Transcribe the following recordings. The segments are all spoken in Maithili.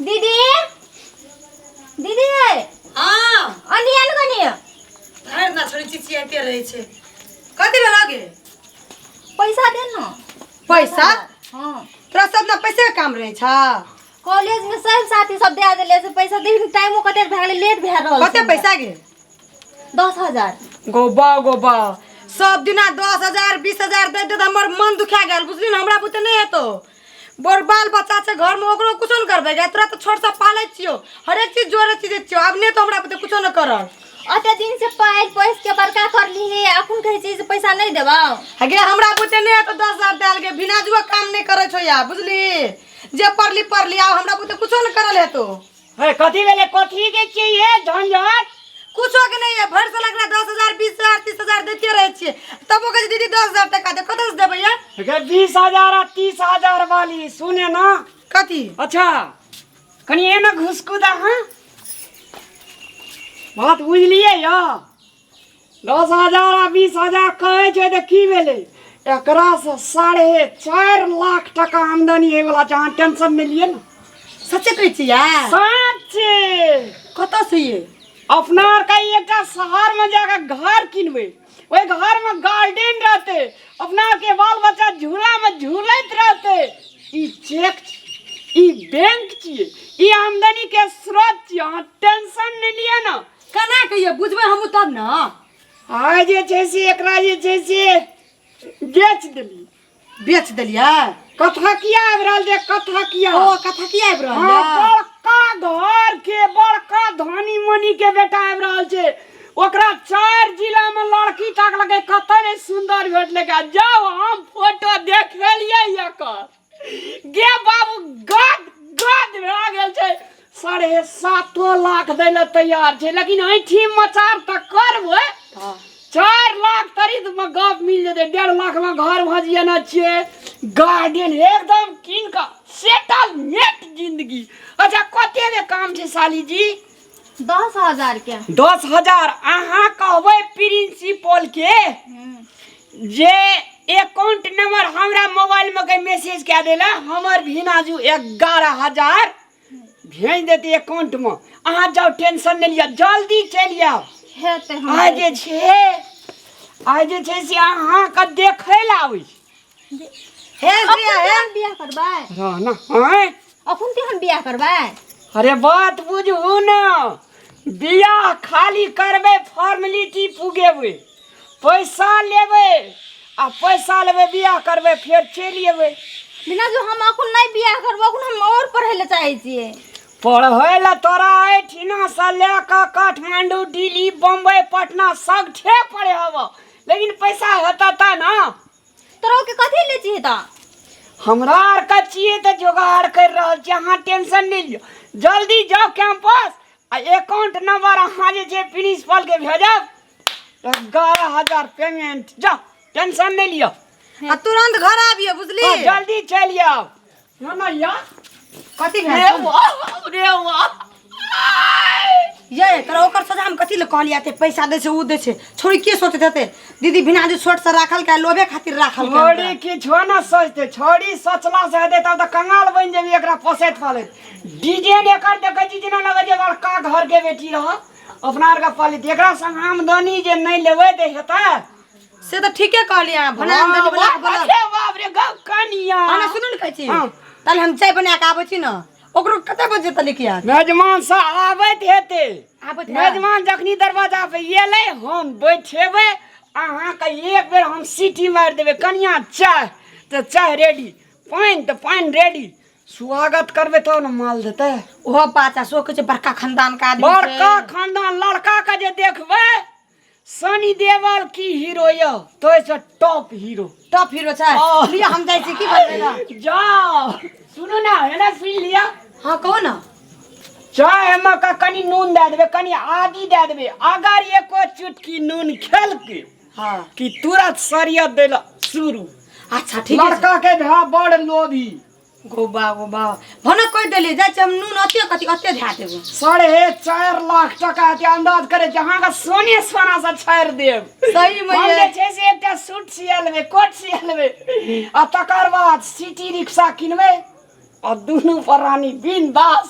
दीदी, दीदी। हाँ। अनी आन कनी। भरि ना छोरी चिचियाइते रहै छै। कथी भेल गे? पैसा दे न। पैसा? हाँ। तोरा सब ना पैसे के काम रहै छ? कॉलेज में सब साथी सब दे देले से पैसा। देख, टाइमो कते भए गेलै, लेट भए रहल। कते पैसा गे? 10,000। गोबा गोबा, सब दिना 10,000 20,000 दे दे, हमर मन दुखा गेल, बुझली ने? हमरा बुते नहि हेतौ। बड़ बाल बच्चा छै घरमे, ओकरो कुछो नहि करबै गे। तोरा तऽ छोटसँ पालै छियौ, हरेक चीज जोड़े चीज छियौ। आब नहि तऽ हमरा बुते कुछो नहि करब। अते दिन से पालि पोसि के बड़का करली हे, अखन कहै छी जे पैसा नहि देबौ। गे, हमरा बुते नहि हेतौ 10,000 देल गे। बिना जुआ काम नहि करै छौ या, बुझली? जे पढ़ली पढ़ली, आब हमरा बुते कुछो नहि करल हेतौ। हे, कथी भेलै? कथी के छियै ये झंझट? कुछो के नहीं है। भर साल एकरा 10,000 20,000 30,000 देते रहे छियै, तबो कहै छै दीदी 10,000 टका दे। कतऽ से देबै यार? गे, 20,000 आ 30,000 वाली सुने ना। कथी? अच्छा, कनि एना घुसकू दा। हाँ, बात बुझलियै यौ? 10,000 आ 20,000 कहै छै तऽ की भेलै? एकरासँ 4.5 लाख टका आमदनी होइवला छै। अहाँ टेंशन नहि लिअ ने। सच्चे कहै छी यार? सच। कतऽ से ये? अपना आरके एकटा शहरमे जाकऽ घर किनबै, ओहि घरमे गार्डन रहतै, अपना आरके बाल बच्चा झूलामे झूलैत रहतै। ई चेक छी, ई बैंक छियै, ई आमदनीके स्रोत छियै। अहाँ टेंशन नहि लिअ ने। केना कहियै? बुझबै हमहूँ तब ने। आइ जे छै से एकरा जे छै से बेच देली। बेच देलियै? कथा किया आबि रहल छै, कथा किया? ओ, कथा किया आबि रहल? हाँ, बड़का घर के बड़का धनी मनी के बेटा आबि रहल छै। ओकरा चारि जिला में लड़की ताकलकै, कतऽ नहि सुंदर भेटलै। जाओ, हम फोटो देखेलियै एकर। गे बाबू, गद गद भए गेल छै। 7.5 लाख दै लए तैयार छै, लेकिन ऐठी मचार तऽ करबै। 4 लाख तरीत में गप मिल जेतै। 1.5 लाख में घर भजिएने छियै, गार्डन एकदम कीन कऽ सेटल नेट जिंदगी। अच्छा, कते के काम छै साली जी? 10,000 के। 10,000। अहाँ कहबै प्रिंसिपल के जे अकाउंट नंबर हमरा मोबाइल में के मैसेज कए देला, हमर भिनाजू 11,000 भेज देते अकाउंट में। अहाँ जाओ, टेंशन नहीं लिअ, जल्दी चलि आउ। हेतै हम। आइ जे छै से अहाँके देखै लए आबै छी। हे अखन बिया हे। हम बियाह करबै? हँ ना, आँय? अखन ते हम बियाह करबै? अरे, बात बुझू ने। बियाह खाली करबै, फॉर्मेलिटी पुगेबै, पैसा लेबै आ पैसा लेबै, बियाह करबै, फेर चलि एबै। बिना जो हम अखन नहि बियाह करबै, अखन हम और पढ़ै लए चाहै छियै। पढ़ै लए तोरा एहिठिनासँ लए कऽ काठमांडू, दिल्ली, बम्बई, पटना सगठे पढ़ेब, लेकिन पैसा हेतऽ तऽ ने। तोरा के कथी ले छियै तऽ? हमरा आरके छियै तऽ जोगाड़ करि रहल छियै। अहाँ टेंशन नहि लिअ, जल्दी जाउ कैंपस आ अकाउंट नंबर अहाँ जे छै प्रिंसिपलके भेजब, 11,000 पेमेंट। जाउ, टेंशन नहि लिअ। आ तुरंत घर आबियो, बुझली? हाँ, जल्दी चलि आउ। ना ना या। कथी रे भेल? वाह रे वाह। ये, तोरा ओकर सजा हम कथी लए कहलियै? एते पैसा दै छै, उ दै छै। छोरी के सोचैत हेतै, दीदी बिना जे छोट से राखल के लोभे खातिर राखल के हमरा। छोड़ी किछो न सोचते। छोड़ी सोचला से हेतै तब तऽ कंगाल बनि जेबी एकरा पोसैत पालैत। डिजाइन एकर देखै छी, जेना लगै छै बड़का घर के बेटी रह। अपना आरके पालित एकरा संग आमदनी जे नहि लेबै तऽ हेतै? से तऽ ठीके कहलियै अहाँ। भने आमदनी वाला के बोलल। अरे बाप रे, गप कनिया। अहाँ सुनू ने, कहै छी। हाँ। ताले हम चाय बना के आबै छी ने। ओकरो कते बजे तक आयत? मेजमान से आबैत हेतै। आबैत है? मेजमान जखनी दरवाजा पे एलै, हम बैठेबै अहाँके। एक बेर हम सीटी मारि देबै, कनिया चाय तऽ चाय रेडी, पानि तऽ पानि रेडी। स्वागत करबै तब ने माल देतै। ओहो बात आ सो कहै छै बड़का खानदान के आदमी छै। बड़का खानदान। लड़का के जे देखबै, सनी देवल की हीरो यऽ, तो टॉप हीरो। टॉप हीरो छै। हाँ। लिअ, हम जाइ छी की बनबै लए। जाओ, सुनू ना, एना सुनि लिअ। हाँ, कहू ने। चाय मे का कनि नून दए देबै, कनि आदी दए देबै। अगर एको चुटकी नून खेलकै कि तुरंत सरियत दै लए शुरू। अच्छा, ठीक है। लड़का के भाय बड़ लोभी। गोबा गोबा, भने कहि देलियै, जाइ छी हम। नून अते कथी, अते धए देबै। 4.5 लाख टका के अंदाज करे छै। अहाँके सोने सोना से छाड़ि देब। सही मे। हम ये। जे छै से एकटा सूट सिया लेबै, कोट सिया लेबै आ तकर बाद सिटी रिक्शा किनबै आ दुनू प्राणी बिंदास।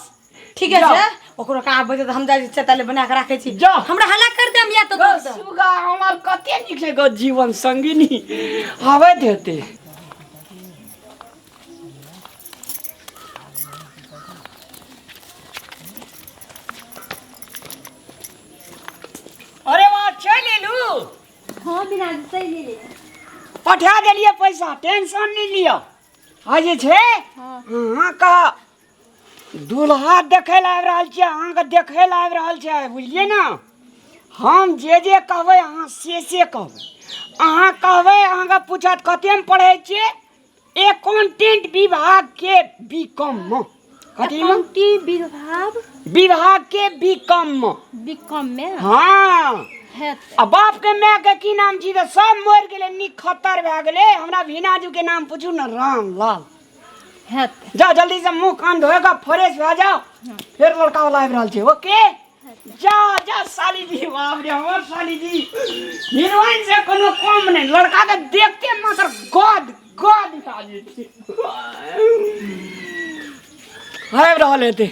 ठीक है छै ओकरो का आबै छै तऽ हम जाइ छी चाय बना के राखै छी जाउ। हमरा हल्ला कर दे हम या तो गो सुगा हमर कते नीक छै गो जीवन संगिनी आबैत हेतै। अरे वाह, चलि एलू? हाँ बिना चलि एलियै। पठा देलियै पैसा, टेंशन नहि लिअ। आ जे छै अहाँके दूल्हा देखै लए आबि रहल छियै, अहाँके देखै लए आबि रहल छै, बुझलियै ने? हम जे जे कहबै अहाँ से से कहबै। अहाँ कहबै, अहाँके पूछत कतेमे पढ़ै छियै? एकाउंटेंट विभाग के बी कॉम मे। कथी मे? अकाउंटिंग विभाग, विभाग के बी कॉम मे। बी कॉम मे? हाँ। हेतै। आ बाप के माय के की नाम छी? तऽ सब मरि गेलै, नीक खतर भए गेलै। हमरा भीनाजू के नाम पूछू ने, रामलाल। हेतै। जाओ जल्दी से मुंह कान धोएगा, फ्रेश भए जाओ, फेर लड़का वाला आबि रहल छै। ओके, जा जा साली जी। बाप रे, हमर साली जी हीरोइन से कोनो कम नहि। लड़का के देखते मात्र गद गद भए जेतै। आबि रहल हेतै,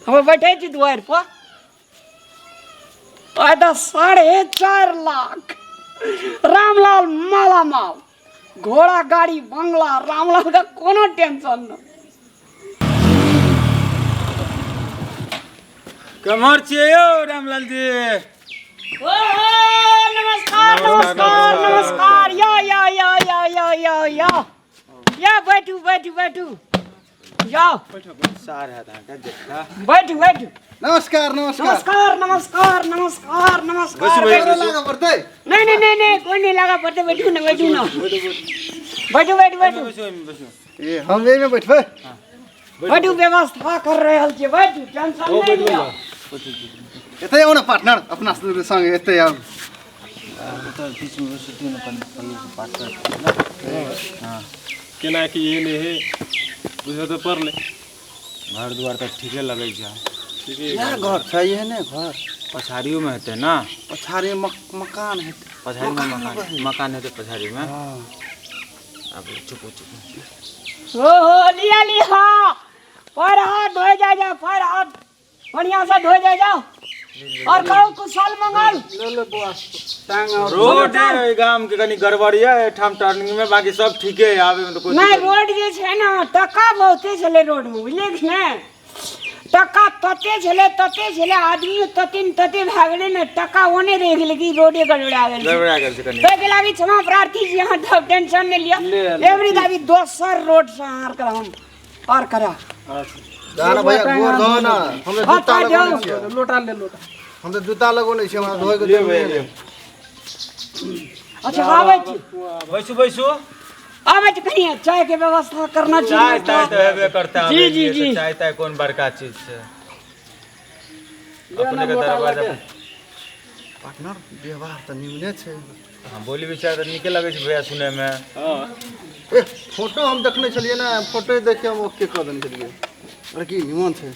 हम बैठे छी दुआरि पर। आइ तऽ 4.5 लाख, रामलाल मालामाल, घोड़ा गाड़ी बंगला, रामलाल के कोनो टेंशन न। केम्हर छियै यौ रामलाल जी? ओ नमस्कार नमस्कार नमस्कार। या या या या या या या या, बैठू बैठू बैठू, जाओ। सार हैत अहाँके जेठका। बैठू बैठू। नमस्कार नमस्कार। नमस्कार नमस्कार नमस्कार नमस्कार। बैसू, बैसू। गोर लागऽ पड़तै? नहीं नहीं नहीं नहीं, कोई नहीं लगा पड़ते। बैठू ना बैठू ना, बैठू बैठू बैठू। बैसू, ओहिमे बैसू। ए, हम एहिमे बैठबै। बैठू, व्यवस्था कर रहल छियै, बैठू, टेंशन नहीं लिअ। एतै आउ ने पार्टनर, अपना संगे एतै आउ। ओतऽ बीचमे बैसू, दियौ ने अपन भैया से बात कर। केना की एहन हे बुझऽ तऽ पड़लै। घर दुआर तऽ ठीके लगै छै। ठीके। इएह घर छै, एहने घर। पछाड़ियोमे हेतै ने? पछाड़ी मकान हेतै। पछाड़ीमे मकान, मकान हेतै पछाड़ीमे। आब चुप चुप। ओहो, लिया लिया, पैर हाथ धोए जाए जाओ, पैर हाथ बढ़िया से धोए जाए जाओ। और कहू कुशल मंगल? रोड एहि गाम के कनी गड़बड़ यऽ एहिठाम टर्निंग में, बाकी सब ठीके है, आबे में तऽ कोई नहीं दिक्कत। रोड जे छै ने, टका बहुते छलै रोड में, बुझलियै कि ने? टका तते छलै तते छलै, आदमी तते ने तते भए गेलै ने, टका ओने रहि गेलै कि रोडे गड़बड़ा गेल छै। गड़बड़ा गेल छै कनी। ताहिके लागी क्षमा प्रार्थी छी, अहाँ सब टेंशन नहि लिअ। एवरी दाबी दोसर रोड से अहाँ आर हम और करा। जा ना भैया, गोर धो ना। हम तऽ हाथ जूता हाथ लगौने जाउ। छियै। लोटा ले लोटा। हम तऽ जूता लगौने छियै, हमरा धोए के लिअ जरूरी भैया, नहि। लिअ। अच्छा, आबै छी। बैसू बैसू। आबै छी, कनि चाय के व्यवस्था करना चाय चाहिए। ताय तऽ हेबे करतै। जी, आबै जी, छियै तऽ जी। चाय ताय कोन बड़का चीज छै अपने के दरवाजा पर। पार्टनर, व्यवहार तऽ निमने छै। हाँ, बोली विचार तऽ नीके लगै छै भैया सुनैमे। ए, फोटो हम देखने छलियै ने, फोटो देख के हम ओके कऽ देने छलियै। लड़की निमन छै।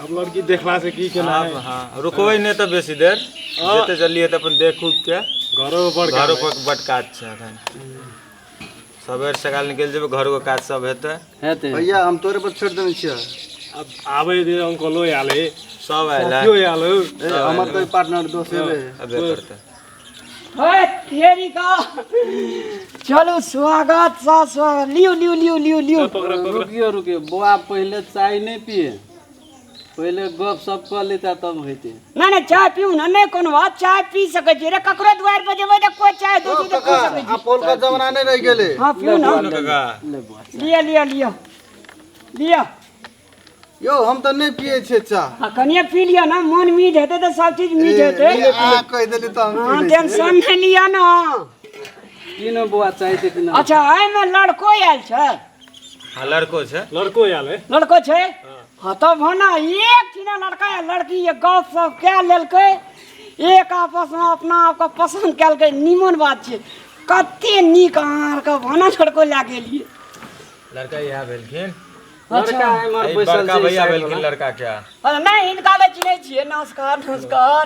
आब लड़की देखला से की केना आब हाँ, रुकबै नहि तऽ बेसी देर, जते जल्दी हेतै अपन देख उख के। घरो बड़ घरो पर बड काज छै एखन। सबेर सकाल निकलि जेबै, घरो के काज सब हेतै। हेतै। भैया, हम तोरे पर छोड़ि देने छियै। अब आबै दे, अंकलो आयल है। सब आयल है। साथियो आयल है। ए, हमर तऽ पार्टनर दोस्त हेबे। अबे करतै। हे तेरी का, चलू, स्वागत सा स्वागत। लियो लियो लियो लियो लियो। पकड़ पकड़। रुकियो रुकियो बौआ, पहिले चाय नहि पिए, पहिले गप सप कऽ लेता तब हेतै। नहीं नहीं, चाय पीऊ ना, नहीं कोनो बात, चाय पी सकै छी रे। ककरो द्वार पर जेबै तऽ कोई चाय दै छै तऽ पी सकै छी। आब पौलका जमाना नहि रहि गेलै। हाँ, पीऊ ना। काका। ले बौआ। लिया लिया लिया लिया। यौ, हम तऽ नहि पियै छियै चाह। हाँ, कनिए पी लिअ ना, मन मीठ हेतै तऽ सब चीज मीठ हेतै। ए, अहाँ कहि देली तऽ हम पी हाँ लै छियै। टेंशन नहीं लिअ ना। की ने बौआ, चाय ते की? अच्छा, एहिमे लड़को आयल छै? हाँ, लड़को छै। लड़को आयल है। लड़को छै? हाँ, तब होना एक ठिना लड़का या लड़की ये गप सप कए लेलकै, एक आपसमे अपना आपके पसन्द केलकै, निमन बात छै। कते नीक अहाँ आरके भाना लड़को लए गेलियै। लड़का इएह भेलखिन। लड़का एम्हर एहि बैसल बड़का छै भैया साइड भेलखिन वाला। लड़का के। अरे नहि, हिनका तऽ चिन्है छियै। नमस्कार नमस्कार।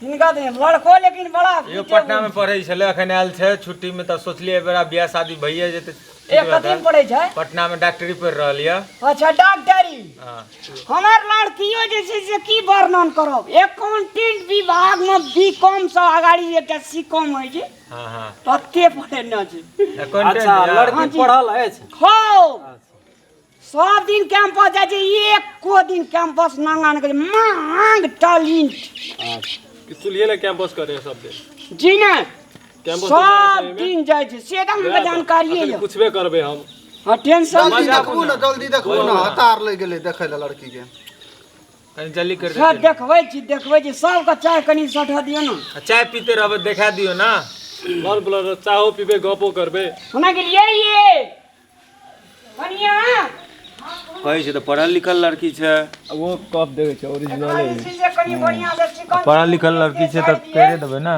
हिनका दे लड़को लेकिन बड़ा यो पटना में पढ़ै छलै, अखन आयल छै छुट्टी में, तऽ सोचलियै एहि बेरा बियाह शादी भइए जेतै। एक कथी में पढ़ै छै? पटना में डॉक्टरी पढ़ि रहल यऽ। अच्छा डॉक्टरी। हाँ। हमार लड़कियों जे छै से की वर्णन करब, अकाउंटेंट विभाग में बी कॉम से अगाड़ी एकटा सी कॉम होइ छै। हाँ हाँ। तते पढ़े न छै। अकाउंटेंट। अच्छा यऽ। लड़की पढ़ल अछि? हो, सब दिन कैंपस जाइ छै, एको दिन कैंपस नांगा नहि करै, मांग टैलेंट। कि चुल्हिए ले कैंपस करे सब दिन? जी नहि। कैंपस सब दिन जाइ छै, से तऽ हमरा जानकारिए यऽ। पूछबे करबै हम। हाँ टेंशन जल्दी देखबू ने, जल्दी देखबू ने, हतार लागि गेलै देखै लए लड़की के। कनि जल्दी कर। सर देखबै छी, देखबै छी, सबके चाय कनि सठा दियौ ने। चाय पीते रहबै, देखा दियौ ना। लड़ ब्लर चाहो पीबै, गपो करबै। होना गेलियै ये कनिया। कहै छै तऽ पढ़ल लिखल लड़की छै। वो कप देखै छै ओरिजिनल। जे छै से कनि बढ़िआँ से चिकन। पढ़ल लिखल लड़की छै तऽ करि देबै ने।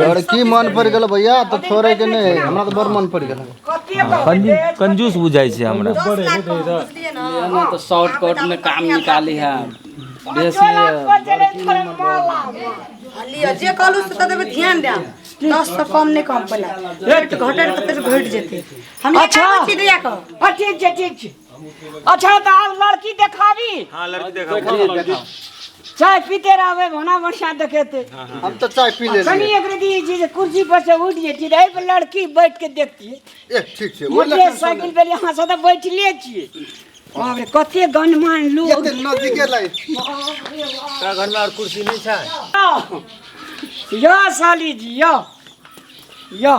लड़की मन पड़ि गेल भैया तऽ छोड़े के नहि, हमरा तऽ बड़ मन पड़ि गेल। कते कहबै? कंजूस बुझाइ छै हमरा। 10 लाख कम, बुझलियै ने? ना तऽ शॉर्टकट में काम निकाली है बेसी। 5 लाख पर चले थोड़े माला। लिअ, जे कहलू से तऽ देबै, ध्यान देब, 10 से कम नहि कम, पहिले रेट घटै तऽ घटि जेतै हम। अच्छा। अच्छा छी दैया कह। हाँ ठीक छै, ठीक छै। अच्छा तऽ आब लड़की देखाबी? हाँ लड़की देखा। चाय पीते रहबै, भना बढ़िया देखेते। हम तऽ चाय पी कनि लेलियै। एक रति जे छै कुर्सी पर से उठि जेतियै तऽ एहि पर लड़की बैठ के देखतियै। ए ठीक छै, ओहि मोटर साइकिल पर यहाँ से तऽ बैठले छियै। बाप रे, कते गणमान लोग। एते नजदीके लागि। तोरा घरमे आओर कुर्सी नहि छै? यो साली जी, यो यो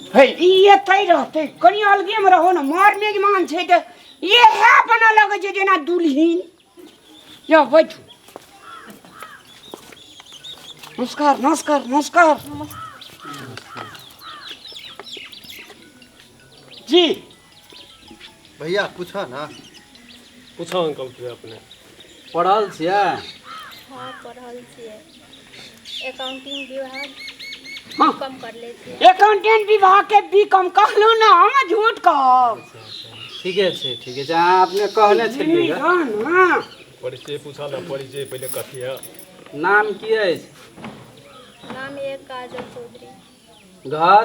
हे, ई एतै रहतै, कनि अलगेमे रहो ने, मर मेजमान छै तऽ इएह बना लगै छै जेना दुल्हिन। यो बैठू। नमस्कार नमस्कार नमस्कार जी। भैया पूछऽ ने। पूछो अंकल के अपने। पढ़ल छियै? हाँ पढ़ल छियै, अकाउंटिंग विभाग। हाँ। कम कर ले छियै। अकाउंटेंट विभाग के बी कॉम कहलहुँ ने, हम झूठ कहब? ठीके छै, ठीके छै, अहाँ अपने कहने छलियै ग। हाँ ना। परिचय पूछऽ ने, परिचय पहिले कथी है। नाम की अछि? नाम एक काजल चौधरी। घर?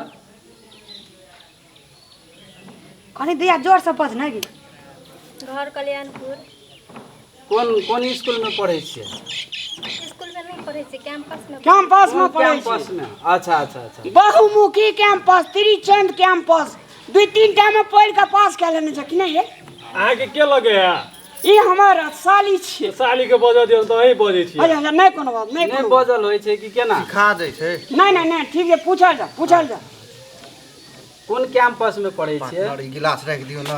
कनि दैया जोर से बज ने गे। घर कल्याणपुर। कोन कोन स्कूल में पढ़ै छियै? स्कूल में नहीं पढ़ै छियै, कैंपस में। कैंपस में पढ़ै छियै। कैंपस में। अच्छा अच्छा अच्छा। बहुमुखी कैंपस, त्रिचंद कैंपस, दू तीन टा में पढ़ि कऽ पास कए लेने छै कि नहि ये? अहाँके के लगे है? ई हमर साली छियै। साली के बजऽ दियौ तऽ अहीं बजै छियै। अच्छा अच्छा, नहि कोनो बात नहि। नहि कोनो बात। बजल होइ छै कि केना? सिखा दै छै। नहि नहि नहि, ठीक छै, पूछल जा, पूछल जा। कोन कैंपस में पढ़ै छियै? पार्टनर, ई गिलास राखि दियौ ने।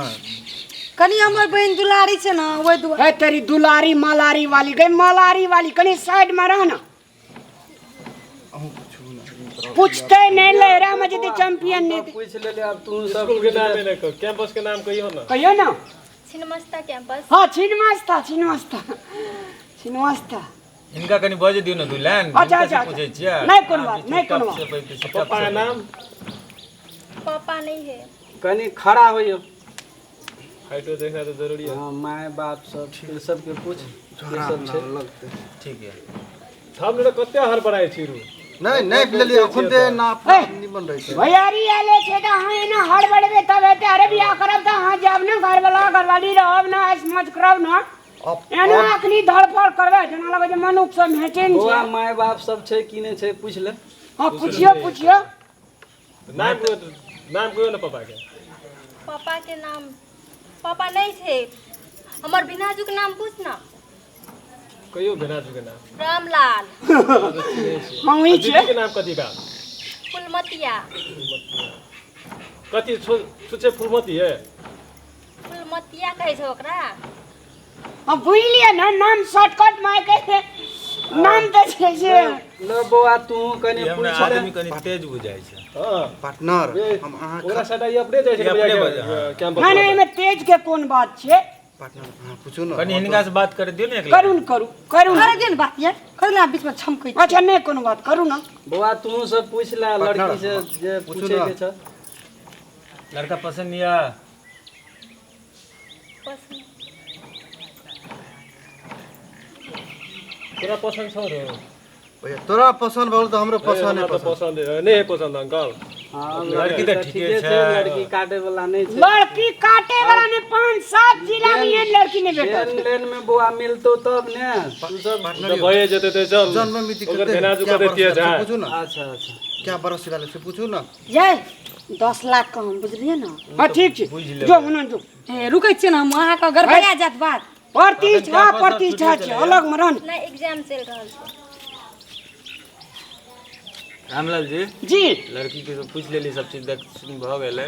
कनि हमर बहिन दुलारी छै ने, ओहि दुआरे। हे तेरी दुलारी मलारी वाली गई, मलारी वाली, कनि साइड में रह ना। अहूँ पूछू ने। पूछते नहीं, लहरा में जते चैंपियन नहीं। पूछि लेलियै, आब तू सब स्कूल के नाम नहि कह, कैंपस के नाम कहियो ना। कहियो ना। छिन्नमस्ता कैंपस। हाँ छिन्नमस्ता छिन्नमस्ता छिन्नमस्ता। हिनका कनि बजै दियौ ने दू लाइन। अच्छा, हिनका से अच्छा, पूछै छियै। नहि कोनो बात, नहि कोनो बात। पप्पा के नाम? पापा नहीं है। कनि खड़ा होइयौ। हाइटो देखना तऽ जरूरी है। हाँ, माय बाप सब सबके पूछ के सब छै। लगतै। ठीक है। 6 मिनट कते हड़बड़ाइ छी रू? नहि नहि लेलियै अखन ते नाप ए। निमन रहै छै। भैयारी आले छै तऽ अहाँ एना हड़बड़ेबै तब हेतै? अरे बियाह करब तऽ अहाँ जायब ने, घरवाला घरवाली रहब ने, ऐश मौज करब ने। एना अखनी धड़फड़ करबै जेना लगै छै मनुख सब भेटै नहि बौआ छै। माय बाप सब छै कि नहि छै, पूछि ले। हाँ पुछियौ पुछियौ। नाम कहियो, नाम कहियो ने पापा के। पापा के नाम, पापा नहीं थे। हमर भिनाजू के नाम पूछ ना। कहियो भेनाजू के नाम। रामलाल। हम ई छियै। दीदी के नाम कथी बा? फुलमतिया। कथी छुछे फुलमती है? फुलमतिया कहै छै ओकरा। हम बुझलियै ने, नाम शॉर्टकट में के नाम तऽ छै से। ल बौआ, तू कनि ई हमरा पूछि ले। आदमी कनि तेज बुझाइ छै। हाँ। पार्टनर, हम अहाँ ओकरा सटा ई अपने जाइ छै ई अपने भैया बजै, हाँ। के कैंपस। नहि नहि, एहिमे तेज के कोन बात छै? पार्टनर, अहाँ पूछू ने। कनि हिनका से बात कर दियौ ने एक करू ने, करू करू ने। करे दियौ ने बात यार, करू ने, बीचमे छमकै छै। अच्छा नहि कोनो बात, करू ने। बौआ, तू सब पूछि ले लड़की से जे पूछू पूछे ना। के छ। लड़का पसंद यऽ? पसंद। तोरा पसंद छौ रे? भैया तोरा पसंद भऽ गेल तऽ हमरो पसंद हमरा है। तऽ पसंद पसंद है नहि है पसंद अंकल। हँ, लड़की तऽ ठीके छै। लड़की काटे वाला नहि छै। लड़की काटे वाला ने, 5-7 जिला में एहन लड़की नहि भेटत। लेन लेन में बौआ मिलतौ तब ने तू सब। तऽ भए जेतै तऽ चल। जन्म मिति ओकर कते भेनाजु क्या कते बरस तेज भेल से है। पूछू ना। अच्छा अच्छा। क्या बरस भेल से पूछू ना। ये 10 लाख कम, बुझलियै ने? हँ, ठीक छै, जो हुना जो। ए, रुकै छियै ने हम अहाँके, गड़बड़ा जायत बात। प्रतिष्ठा प्रतिष्ठा छै अलग मरन। नहि, एग्जाम चलि रहल छै। रामलाल जी। जी। लड़की के सब पूछ लेली, सब चीज देख सुन भऽ गेलै।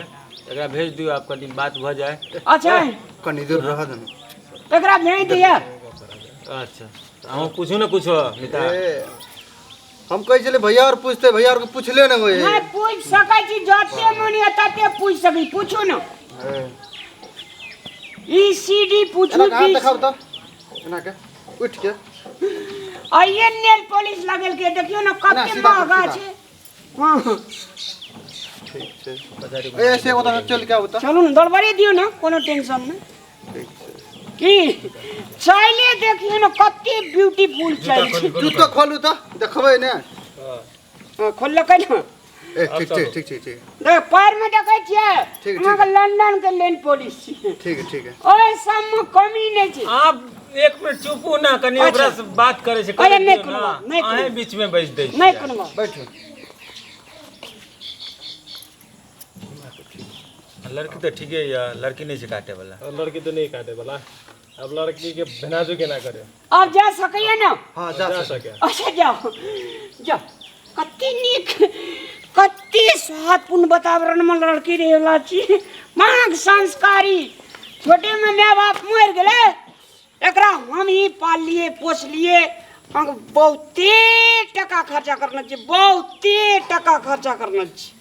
एकरा भेज दियौ, आब कनि बात भऽ जाय। अच्छा। कनि देर रह देना। एकरा भेज दिया। अच्छा, तऽ अहूँ पूछू ने कुछो मिता। ए, हम कहै छलियै भैया और पूछते, भैया और के पूछले ने होय। नहि, पूछि सकै छी, जते मन यऽ तते पूछि सकै, पूछू ने। ई सी डी पूछू। एना के हाथ 20 देखाउ तऽ, एना के उठि के। आइए नेल पॉलिश लगेल के देखियौ ने ना, कते सीधा करू, महगा सीधा। छै। हँ। ठीक छै। ए, ऐसे ओतऽ चलि के आबू तऽ। चलू ने, दौड़बड़े दियौ ने, कोनो टेंशन नहि। ठीक छै। की चाइले देखियौ ने, कते ब्यूटीफुल चाइल छै। जूतो खोलू तऽ देखबै ने। हँ, खोललकै ने। ए, ठीक छै, ठीक छै, ठीक। देख, पैर में देखै छियै? ठीक, ठीक। अहाँके लंदन के लेन पॉलिश छियै। ठीक है, ठीक है। ओहि सबमे कमी नहि छै। आप एक मिनट चुपू ना कनि, ओकरा से बात करै छै। अरे, नहि दियौ कोनो ना। बात, नहि कोनो। अहें बीच में बैस दै नहि छियै। कोनो बात। बैठू। लड़की तऽ ठीके यऽ, लड़की नहि छै काटे वाला। लड़की तऽ नहि काटे वाला। अब लड़की के भेनाजु केना करे? आब जा सकैया ने? हँ, जा जा सकै। सके। अच्छा, जाओ जाओ। कते नीक, कते स्वादपूर्ण वातावरण में लड़की रहेला छी। माँग संस्कारी, छोटे में माय बाप मरि गेलै, एकरा हम ही पाललिए पोसलिए। हम बहुते टका खर्चा करने छी, बहुते टका खर्चा करने छी,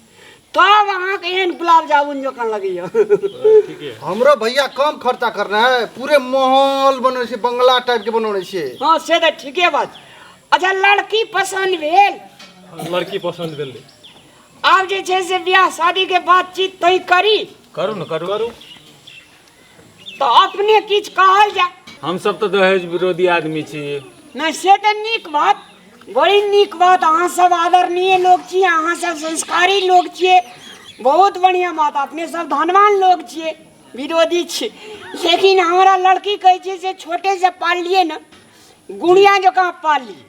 तब अहाँके एहन गुलाब जामुन जकाँ लगैया। ठीके। हमरो भैया कम खर्चा करना है? पूरे माहौल बनौने छै, बंगला टाइप के बनौने छियै। हँ, से तऽ ठीके बात। अच्छा, लड़की पसन्द भेल? लड़की पसन्द भेलै। आब जे छै से बियाह शादीके बातचीत तय करी। करू ने, करू। करू। तऽ अपने किछु कहल जाय। हम सब तऽ दहेज विरोधी आदमी छी। नहि, से तऽ नीक बात, बड़ी नीक बात। अहाँ सब आदरणीय लोक छी, अहाँ सब संस्कारी लोक छियै, बहुत बढ़िआँ बात। अपने सब धनवान लोक छियै, विरोधी छी, लेकिन हमरा लड़की कहै छै से छोटेसँ पाललियै ने, गुड़िया जकाँ पाललियै।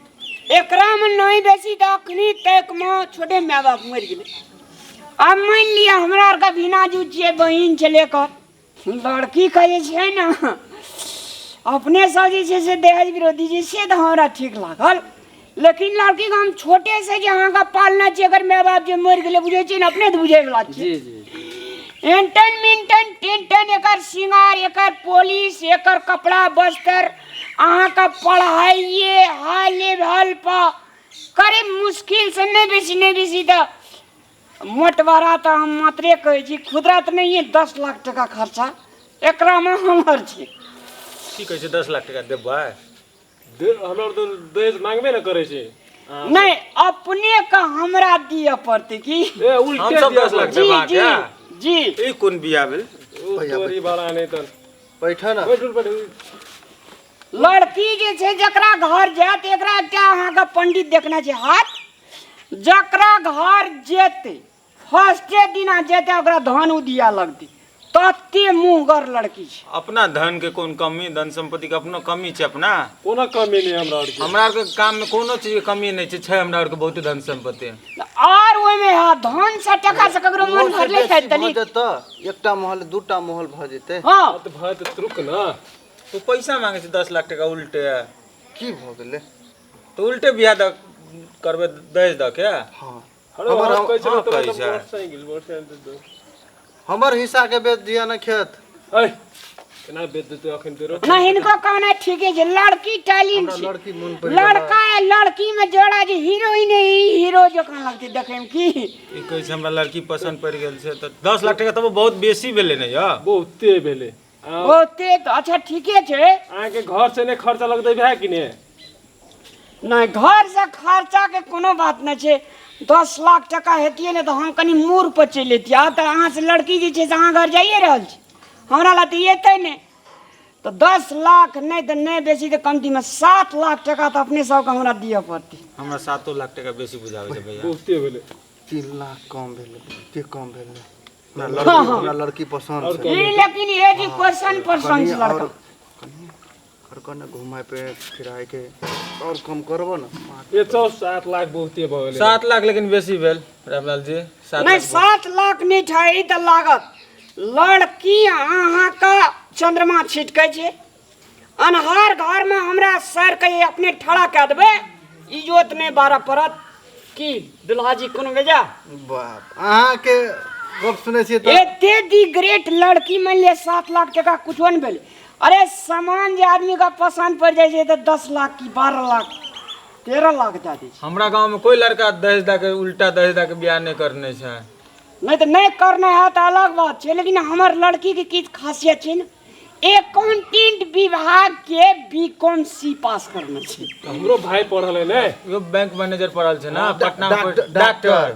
एकरामे नहि बेसी तऽ अखनी तकमे छोटे माय बाप मरि गेलै। आब मानि लिअ हमरा आरके भिनाजू छियै, बहिन छलै एकर। लड़की जे छै ने, अपने सब जे छै से दहेज विरोधी छै, से तऽ हमरा ठीक लागल, लेकिन लड़कीके हम छोटेसँ जे अहाँके पालने छी, एकर माय बाप जे मरि गेलै, बुझै छियै ने अपने, तऽ बुझैवला छियै। जी जी। एंटन मिंटन टेंटन, एकर श्रृंगार, एकर पॉलिश, एकर कपड़ा वस्त्र, अहाँके पढ़ाइए हाई लेवल पर करीब मुश्किल से नहि बेसी, नहि बेसी तऽ मोटवारा तऽ हम मात्रे कहै छी, खुदरा तऽ नहिए, 10 लाख टका खर्चा एकरामे हमर छै। की कहै छै, 10 लाख टका देबै? हमरा आर तऽ दहेज मांगबे ने करै छै। नहि, अपने के हमरा दिअ पड़तै की? ए, उल्टे हम सब दिअ 10 लाख पड़तै। जी। देबाक जी। है? जी। ई कोन बियाह भेल? ओ तोरी बड़ा नहि तऽ बैठ ना। बैठू बैठू। लड़की जे छै जकरा घर जायत, एकरा एकटा अहाँके पंडित देखना छै हाथ। जकरा घर जेतै, फर्स्टे दिना जेतै, ओकरा धन उदिया लगतै, तते मुँहगर लड़की छै। अपना धन के कोन कमी? धन संपत्ति के अपनो कमी छै अपना? कोनो कमी नहि हमरा आरके। हमरा आरके काम में कोनो चीज के कमी नहि छै। छै हमरा आरके बहुते धन संपत्ति। और ओहिमे हँ, धन से टका से ककरो मन ओहो से भरले छै बेसी भऽ तनी। जेतऽ, एकटा महल दूटा महल भऽ जेतै। हँ। तऽ भाय तऽ रुक ने। तू पैसा मांगे छै 10 लाख टका उल्टे। की भऽ गेलै? तऽ उल्टे बियाह दऽ करबै दहेज दऽ के? हँ। हेलो। हमर हम कहै छै हँ, तोरा कहै तऽ छै। मोटरसाइकिल मोटरसाइकिल दे दो। हमर हिस्सा के बेच दिया ने खेत। ऐ, केना बेच देतै अखन तेरो? ना, हिनको कहना ठीके छै, लड़की टैलेंट हमरा छै। लड़की मोन पड़ि गेलै। लड़का आ लड़की में जोड़ा जे हीरोइन हीरो जकाँ लगतै देखैमे की। ई कहै छै हमरा लड़की पसन्द पड़ि गेल छै, तऽ 10 लाख टका तऽ बहुत बेसी भेलै ने यौ। बहुते भेलै बहुते तऽ अच्छा ठीके छै। अहाँके घर से नहि खर्चा लगतै भाय कि ने? नहि, घरसँ खर्चाके कोनो बात नहि छै। 10 लाख टका हेतियै ने तऽ हम कनि मूड़ पर चलि अयतियै। आब तऽ अहाँसँ लड़की जे छै से अहाँ घर जाइए रहल छी, हमरा लए तऽ एतै नहि। तऽ 10 लाख नहि तऽ नहि, बेसी तऽ कमतीमे 7 लाख टका तऽ अपने सबके हमरा दिअ पड़तै। हमरा 7 लाख टका बेसी बुझाबै छै भैया। बहुते भेलै। 3 लाख कम भेलै, बहुते कम भेलै। हमरा लड़की पसन्द छै। ई लेकिन ये जी क्वेश्चन पसन्द कनि छै लड़का। आओर कनि आओर कने घुमाय पे फिरायके आओर कम करबो ने। ए चल, 7 लाख बहुते भऽ गेलै। 7 लाख लेकिन बेसी भेल, रामलाल जी, 7 नहि लाख। 7 लाख नहि छै तऽ लागत। लड़की अहाँके चंद्रमा छिटकै छै। अन्हार घरमे हमरा सरके अपने ठड़ा कए देबै, इजोत नहि बारऽ पड़त। की दुल्हा जी, कोनो बेजा? बाप, अहाँके गप सुनै छियै तऽ एते दी ग्रेट लड़की, मानि लिअ 7 लाख टका कुछो नहि भेलै। अरे सामान जे आदमीके पसन्द पड़ि जाइ छै तऽ 10 लाख की 12 लाख, 13 लाख दए दै छै। हमरा गाँवमे कोई लड़का दहेज दए के, उल्टा दहेज दए के बियाह नहि करने छै। नहि तऽ नहि करना है तऽ अलग बात छै, लेकिन हमर लड़कीके किछु खासियत छै ने, एकाउंटेंट विभाग के बी कॉम सी पास करने छै। हमरो भाई पढ़ल है ने। एगो बैंक मैनेजर पढ़ल छै ने पटना मे। डॉक्टर। डॉक्टर।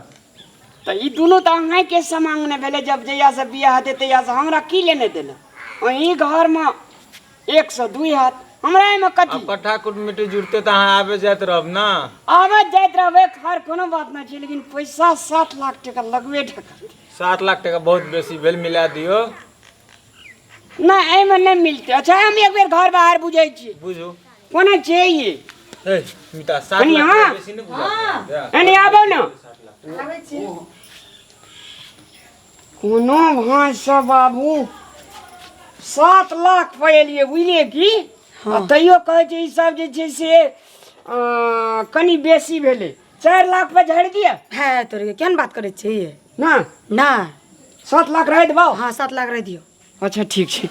तऽ ई दुनू तऽ अहाँके समांग ने भेलै। जब जहियासँ बियाह हेतै तहियासँ हमरा की लेने देने? अहीं घरमे 102 हैत, हमरा एहिमे आ कथी? कट्ठा कुटमिटी जुड़ते तऽ अहाँ आबे जाइत रहब ने। आबत जाइत रहबै, खैर कोनो बात नहि छै, लेकिन पैसा 7 लाख टका लगबे टका। 7 लाख टका बहुत बेसी भेल, मिला दियौ। नहि, एहिमे नहि मिलतै। अच्छा, हम एक बेर घर बाहर बुझै छी। बुझू। कोना छै ई? हे मिता, 7 कनि लाख हाँ। टका बेसी नहि बुझा। एने आबो ने। आबै छी। कोनो भाँसँ बाबू 7 लाख पर एलियै, बुझलियै की? आ तैयो कहै छै ई सब जे छै से कनि बेसी भेलै। 4 लाख पर झाड़ि दिअ। है तोरे, केहन बात करै छी? ना। ना। 7 लाख रहि देबौ। हाँ, 7 लाख रहि दियौ। अच्छा, ठीक छै।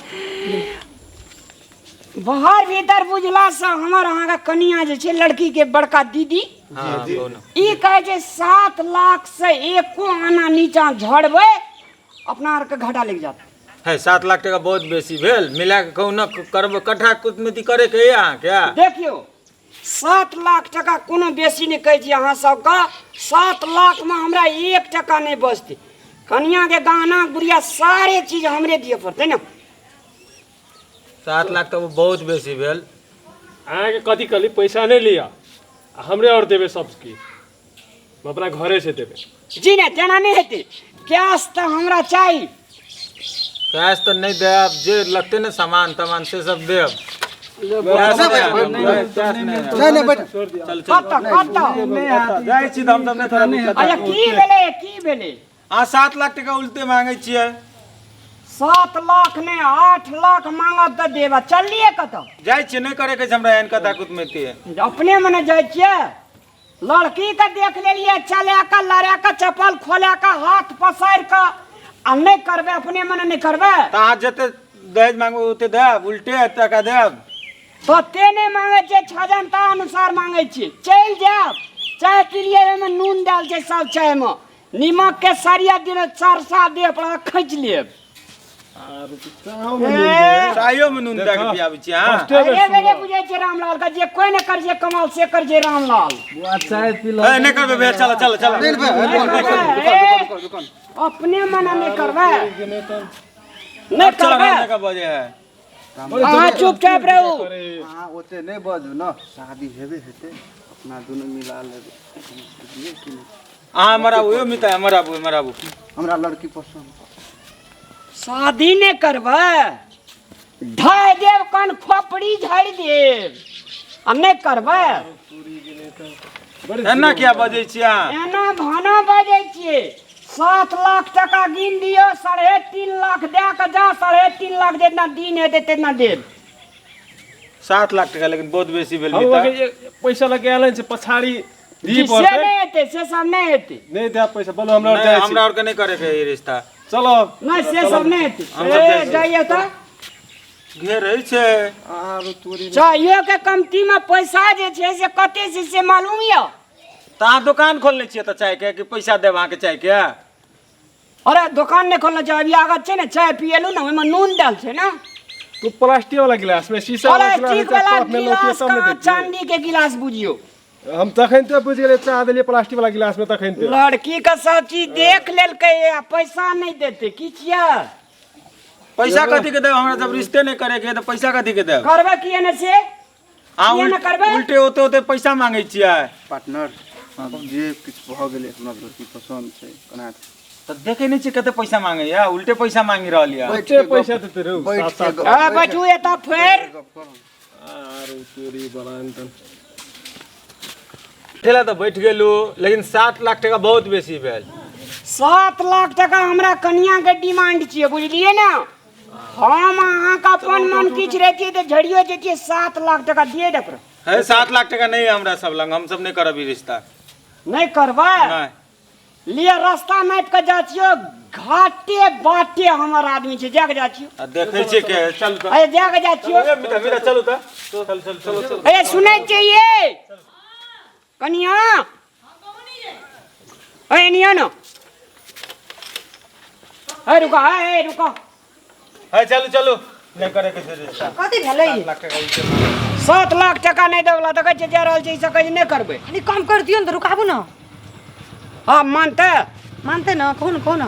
बाहर भीतर बुझलासँ हमर अहाँके कनिया जे छै, लड़कीके बड़का दीदी, हाँ, कहू ने। ई कहै छै 7 लाख से एको आना नीचा झड़बै, अपना आरके घाटा लागि जात। है, 7 लाख टका बहुत बेसी भेल। मिला के कहू ने, करबै कट्ठा कुटमिति करे के है अहाँके? देखियौ, 7 लाख टका कोनो बेसी नहि कहै छी अहाँ सबके। 7 लाखमे हमरा 1 टका नहि बचतै। कनियाके गहना गुड़िया सारे चीज हमरे दिअ पड़तै ने। 7 लाख तऽ बहुत बेसी भेल। अहाँके कथी कहली? पैसा नहि लिअ आ हमरे आओर देबै सब किछु, हम अपना घरे से देबै। जी नहि, तेना नहि हेतै। कैश तऽ हमरा चाही। कैश तऽ नहि देब, जे लगतै ने सामान तामान से सब देब। कैश नहि आनब, कैश नहि आनब। नहि नहि, बैठ। चल चल। कतऽ कतऽ? जाइ छी तऽ हम सब नहि थोड़ा दिक्कत। अच्छा, की भेलै, की भेलै? अहाँ 7 लाख टका उल्टे मांगै छियै। 7 लाख नहि, 8 लाख मांगब तऽ देब। आ चललियै कतऽ? जाइ छियै, नहि करे के छै हमरा एहन कथा कुटमैती। अपने मने जाइ छियै? लड़की के देख लेलियै, चला कऽ, लड़ा कऽ, चप्पल खोला कऽ, हाथ पसारि कऽ, आ नहि करबै? अपने मने नहि करबै? तऽ अहाँ जते दहेज मांगबै ओते देब, उल्टे टका देब? तते नहि मांगै छियै, छजनता अनुसार मांगै छियै। चलि जायब। चाय पिलियै, ओहिमे नून देल छै सब चायमे, निमक के सरिया दिन चरसा देह पर खींच लेब। ए, चायो में नून दए के पियाबै छी अहाँ? अरे बेरे बुझै छै रामलाल का, जे कोई नहि कर छै कमाल से कर छै रामलाल। बुआ, चाय पी लो। ए, नहि करबै भैया, चल चल चल। नहीं नहीं भाई, ए, दुकान दुकान। अपने मना नहि करबै, नहि चल। करबै। का बजे है। अहाँ चुपचाप रहू। अहाँ ओते नहि बाजू ने। शादी हेबे हेतै, अपना दुनू मिला लेबै, बुझलियै कि नहि? अहाँ हमर आबू यौ मिता, हमर आबू, हमर आबू। हमरा लड़की पसन्द। शादी नहि करबै, ढाइ देब, कन खोपड़ी झाड़ि देब, आ नहि करबै? एना किया बजै छियै अहाँ? एना भाना बजै छियै। 7 लाख टका गिन दियौ, 3.5 लाख दए कऽ जा, 3.5 लाख जितना दिन हेतै तितना देब। 7 लाख टका लेकिन बहुत बेसी भेल हम मिता। अहाँके पैसा लगे आयल छै, पछाड़ी दिअ जी, से पड़तै। नहि हेतै, से सब नहि हेतै। नहि देब पैसा, बोलो, हमरा नहि, जाइ छी। हमरा आरके नहि करे के ई रिश्ता। चलो। नहि, से सब नहि हेतै। हम सब जाइ ए छी। जाइए तऽ। घेरै छै। आरो तोरी। चाहियो के कमतीमे पैसा जे छै से कते छै से मालूम यऽ? तऽ अहाँ दोकान खोलने छियै तऽ चायके कि पैसा देब अहाँके चायके? अरे दोकान नहि खोलने छै, अभी आगत छै ने, चाय पियलू ने, ओहिमे नून देल छै ने। तू प्लास्टिक वाला गिलास में, शीशा वाला गिलास प्लास्टिक में वाला कप में लौतियै गिलास तब ने कहाँ? देतियै। चांदी के गिलास बुझियौ। हम तखन ते बुझि गेलियै, चाह देलियै प्लास्टिक वाला गिलास में तखन ते। लड़की के सब चीज देख लेलकै आ पैसा नहि देतै? की छियै? पैसा कथी के देब हमरा जब रिश्ते नहीं करे के है तऽ पैसा कथी के देब करबै किए ने से आ किए ने करबै उल्टे होते होते पैसा मांगे छियै पार्टनर जे किछु भऽ गेलै हमरा लड़की पसन्द छै केना तऽ देखे नहीं छियै कते पैसा मांगे या उल्टे पैसा मांगी रहल या उल्टे पैसा देते रहू बैठ सात के सात गप- ए बैठू एतऽ फेर गप करू। अरे तोरी बड़ान ठेला तऽ बैठ गेलू लेकिन 7 लाख टका बहुत बेसी भेल। 7 लाख टका हमरा कनिया के डिमांड छियै, बुझलियै ने? हम अहाँके अपन मन किछु रहितियै तऽ झड़ियो जैतियै। 7 लाख टका दिए दे। है, 7 लाख टका नहीं है हमरा सब लग। हम सब नहीं करब ई रिश्ता। नहीं करबै? नहीं। लिए, रास्ता नापि कऽ जाइ छियौ। घाटे बाटे हमर आदमी छै, जाके जाइ छियौ। आ देखै छियै के चल तऽ। अरे, जाके जाइ छियौ। ए, मिता मिता, चलू तऽ, चल चल चल चल। अरे, सुनै छियै कनिया? अरे, निया न। अरे, रुका, अरे रुका। है, चलू चलू, नहीं करे के छै रिश्ता। कथी भेलै? 7 लाख टका उल्टे मांगे। 7 लाख टका नहि देवला तऽ कहै छै जा रहल छै। ई सब कहै छै नहि करबै। कनि कम कर दियौ ने तऽ रुकाबू ने। हँ, मानतै। मानते ने? कहू ने, कहू ने।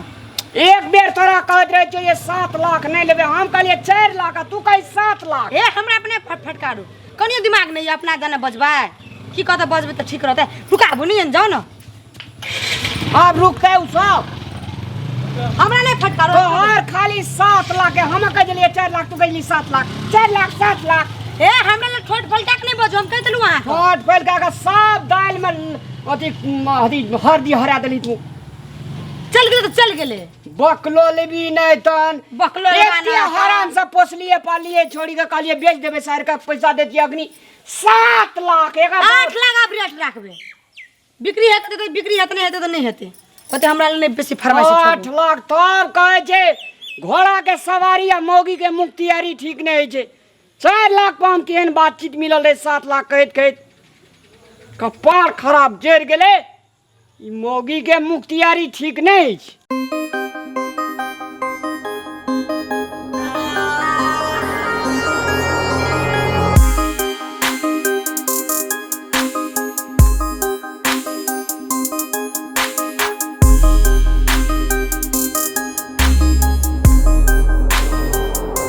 एक बेर तोरा कहैत रहै छियौ जे 7 लाख नहि लेबै। हम कहलियै 4 लाख आ तू कहै 7 लाख। ए, हमरा अपने फटकारू। कनियो दिमाग नहीं है, अपना जाने बजबै की कहते। बजबै तऽ ठीक रहतै। रुकाबू नहीं, जाउ ने। आब रुकतै उ सब? हमरा नहीं फटकारो। तोहर खाली 7 लाख है। हम कह देलियै 4 लाख, तू कहली 7 लाख। 4 लाख, 7 लाख। ए, हमरा लग ठोट फलटा के नहीं बजू, हम कहि देलहुँ अहाँके। ठोट फैल के सब दालि में अथी अथी हरदी हरा देली तू। चल गेलै तऽ चल गेलै। बकलो लेबी नहि तन। बकलो लेबा एते नहि। हराम से पोसलिए पालिए, छोड़ी के कहलिए बेच देबै, शहर के पैसा देतियै अग्नि। 7 लाख एक 8 लाख आब रेट राखबै। बिक्री हेतै तऽ बिक्री हेतै, नहि हेतै तऽ नहि हेतै। ओते हमरा लग नहि बेसी फरमाइश छै, आठ छोड़ू। लाख तब कहै छै घोड़ा के सवारी आ मौगी के मुख्तियारी ठीक नहि होइ छै। 4 लाख पर हम केहन बातचीत मिलल रहै। 7 लाख कहैत कहैत कपार खराब जरि गेलै। ई मौगी के मुख्तियारी ठीक नहि अछि।